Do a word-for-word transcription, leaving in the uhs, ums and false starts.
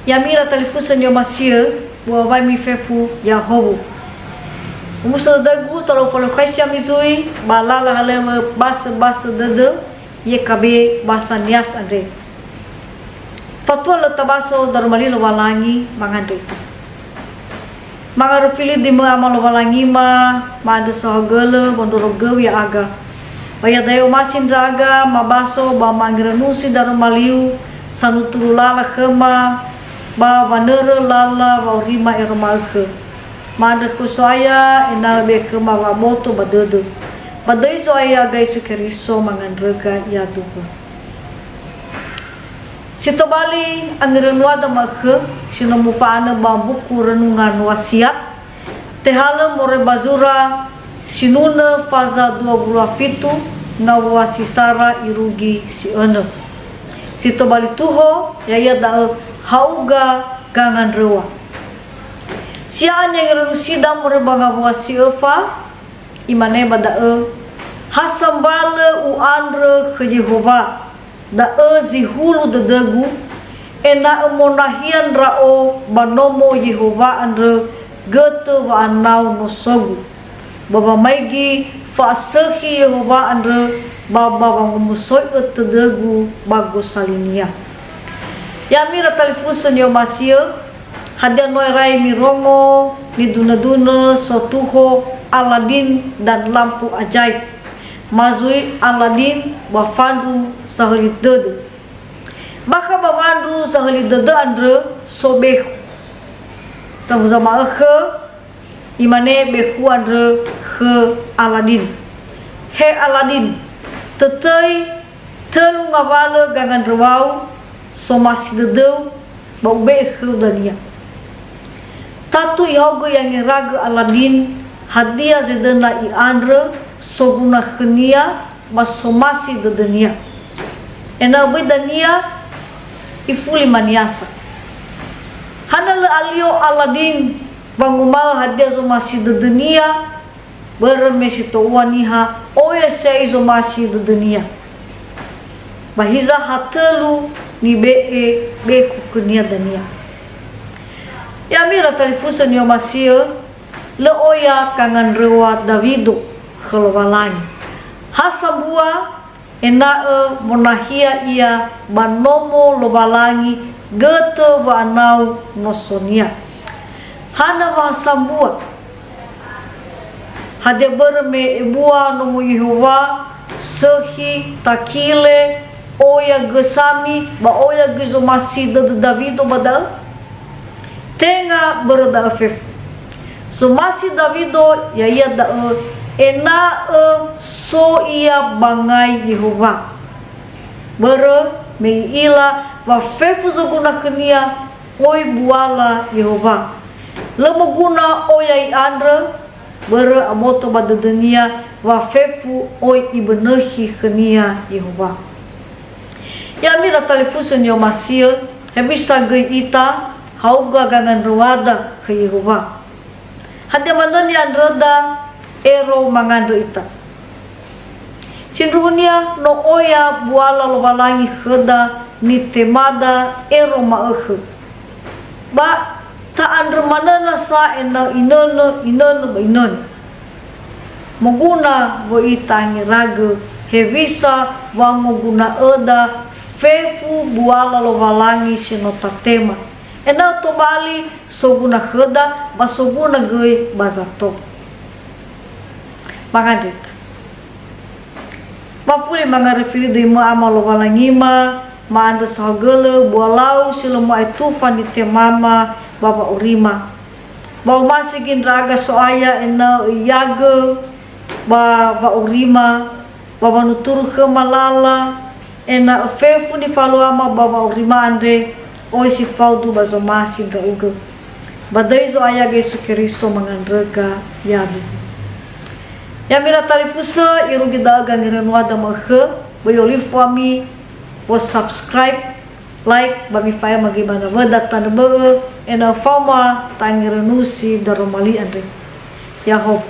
Ya'ami ira talifusö ni'omasi'ö, bu'awaimi fefu ya'ahowu. Omuso dödögu, talofalofai si ami zui, ba lala halöŵö basöbasö dödö, Y K B Bahasa Nias andre. Fatua lö tabaso daroma li Lowalangi mangandrö ita. Mangaröfili döimö Ama Lowalangima, ma'andrö saohagölö, wondrorogöu ya'aga. Ba iada'e omasi ndra'aga, mabaso ba mangeranusi daroma liu, sanuturu lala khöma, ba wanörö lala wa'aurima ero ma'ökhö. Ma'andrö khö So'aya, ena'ö be'e khöma wa'aboto ba dödö. Ba döi Zo'aya ya'aga Yesu Keriso mangandröga ya'aduhu. Si tobali angeranuada ma'ökhö, si no mufa'anö ba mbuku Renungan Wasiat, tehalö moroi ba zura sinunö faza dua wulu a fitu, ngawua si sara irugi si önö. Si tobali tuho, ya'ia da'ö ha'uga gangandröŵa. Sia'a ni'angeranusida moroi ba ngawua si öfa, imane ba da'ö, "Ha sambalö u'andrö khö Yehowa, da'ö zi hulu dödögu, ena'ö monahia ndra'o ba nomo Yehowa andrö götö wa'anau nosogu, ba wamaigi fa'asökhi Yehowa andrö ba, ba wangomusoi'ö tödögu ba gosalinia." Ya'ami ira talifusö ni'omasi'ö, hadia no erai mirongo nidunö-dunö sotuho Aladin dan lampu ajaib? Ma zui Aladin ba fandru zahöli dödö. Bakha ba wandru zahöli dödö andrö so bekhu. Safuza ma'ökhö, imane bekhu andrö khö Aladin, "He Aladin, tötöi tölu ngawalö gangandröŵau, somasi dödöu, ba ube'e khöu dania." Tatu ihaogö i'angeragö Aladin hadia zedöna i'andrö soguna khönia ba somasi dödönia. Ena'ö böi dania ifuli maniasa. Hana lö alio Aladin wanguma'ö hadia zomasi dödönia, börö me si to'ua niha oya sia'i zomasi dödönia. Ba hiza ha tölu nibe'e bekhu khönia dania. Ya'ami ira talifusö ni'omasi'ö, lö oya gangandröŵa Dawido khö Lowalangi. Ha sambua ena'ö monahia ia ba nomo Lowalangi götö wa'anau nosonia. Hana wa ha sambua? Hadia börö me ebua nomo Yehowa, sökhi, takile, oya gösami, ba oya göi zomasi dödö Dawido ba da'ö? Tenga börö da'ö fefu. Zomasi Dawido ya'ia da'ö ena'ö so ia bangai Yehowa. Börö me i'ila wa fefu zoguna khönia oi buala Yehowa. Lö moguna oya i'andrö, börö aboto ba dödönia wa fefu oi ibönökhi khönia Yehowa. Ya'ami ira talifusö ni'omasi'ö, hewisa göi ita ha'uga gangandröwada khö Yehowa. Hadia manö ni'andröda ero mangandrö ita? Sindruhunia no oya buala Lowalangi khöda nitemada ero ma'ökhö. Ba ta'andrö manö nasa ena'ö inönö, inönö ba inönö. Moguna wöi ta'angeragö hewisa wangoguna'öda fefu buala Lowalangi si no tatema. Ena'ö tobali soguna khöda, ba soguna göi ba zato. Mangandrö ita. Mafuli mangaröfili döimö Ama Lowalangima, ma'andrö saohagölö bualau si lö mu'aetufa nitemama ba wa'aurima. Ba omasi göi ndra'aga So'aya ena'ö öiagö ba wa'aurima, ba wanuturu khöma lala, ena'ö fefu nifaluama ba wa'aurima andre, oi si faudu ba zomasi ndra'ugö. Ba döi Zo'aya Yesu Keriso mangandröga, ya'aduhu. Ya'ami ira talifusö, irugi da'ö gangerönuada ma'ökhö, böi olifu ami, wo subscribe, like, ba mifa'ema göi ba nawöda tanö bö'ö, ena'ö faoma tangerönusi daroma li andre. Ya'ahowu.